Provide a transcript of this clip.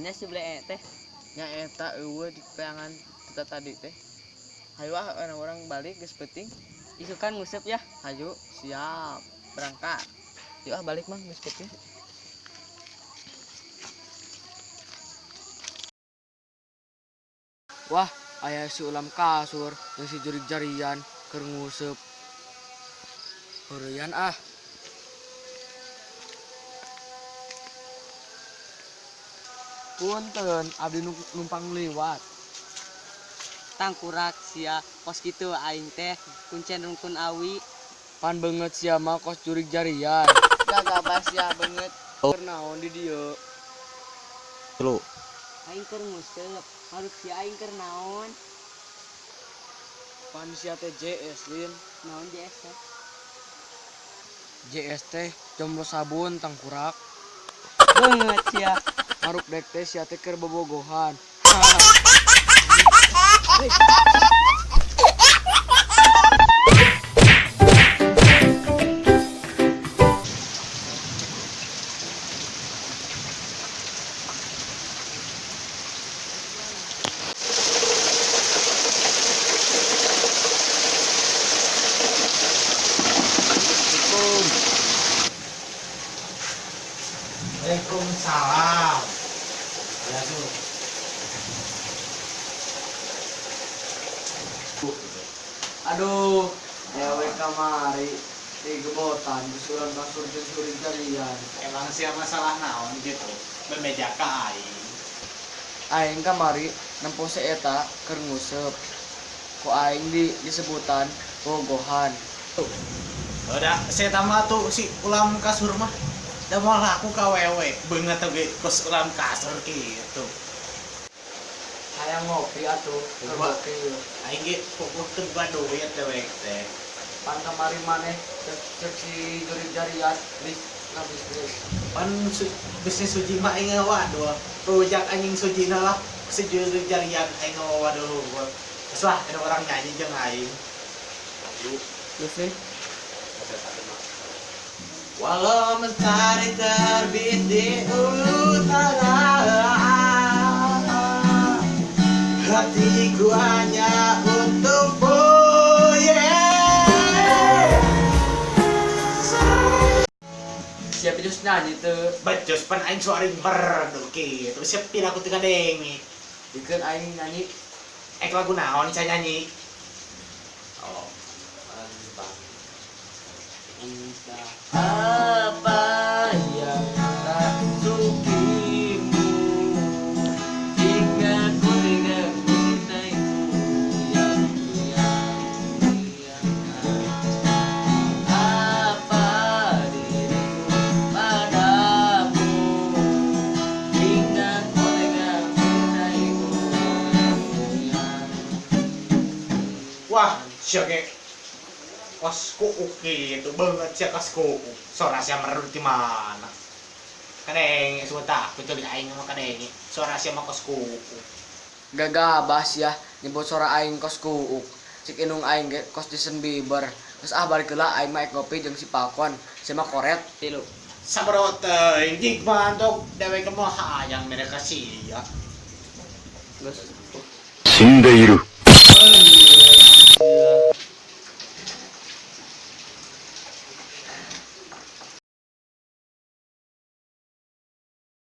Nanya si bele teh. Nya eta eueuh di peangan kita tadi teh. Hayu ah orang-orang balik geus peuting. Isukan nguseup ya. Hayu, siap. Berangkat. Yuk ah balik mah geus peuting. Wah, aya si ulam kasur jeung si jurig jarian keur nguseup. Heureyan ah. Punten, abdi numpang liwat. Tangkurak sia kos kitu aing teh kuncen rungkun awi. Pan beungeut sia mah kos jurig jarian. Gagabah sia beungeut. Keur naon di dieu? Telu. Aing keur nguseup, harus sia aing keur naon? Pan sia teh JS lin. Naon JS teh? JS teh jomblo sabun tangkurak. Beungeut sia. Maruk dek teh sia teh keur bobogohan. Waalaikumsalam. Ya, Su. Aduh, ewe kamari digebotan disuran kasur jeung jurig jarian. Emang sia masalah naon gitu? Bebeja ka aing. Aing kamari nempo si eta keur nguseup. Ku aing disebutan bogohan. Udah, saya tambah tuh si ulam kasur mah. Da moal laku ka wewe, beungeut oge kos ulam kasur kitu. Hayang ngopi atuh, keur Coba. ngopi. Aing ge pupuh teu boga duit dewek teh. Pan kamari maneh cek si jurig jarian bis ngabisnis. Pan bisnis suji mah aing ngawaduh. Rujak anjing sujina lah si jurig jarian aing ngawaduh. Geus lah, ada orang nyanyi jeung aing. Geus sih. Walau mentari terbit di utara, hatiku hanya untukmu, yeah. Siap jus nyanyi teu. Becus pan aing suaring merdu kitu. Siap pira aku teu kadenge. Dikeun aing nyanyi. Ek lagu naon saya nyanyi? Oh, entah. Entah apa yang rasukimu Jika ku tidak mencintaimu yang yang apa diriku padamu jika ku tidak mencintaimu yang Wah, sia ge kos kuuk kitu beungeut sia kos kuuk. Sora sia merdu di mana? Kadenge sumpah kecuali aing mah kadenge. Suara sia mah kos kuuk. Gagabah sia nyebut suara aing kos kuuk. Cik inung aing ge kos Justin Bieber. Geus ah balik heula aing mah ek ngopi jeung si Falcon. Sia mah koret. Tilu. Sabro teuing jig mantok dewek mah hayang mere ka sia. Geus. 死んでいる。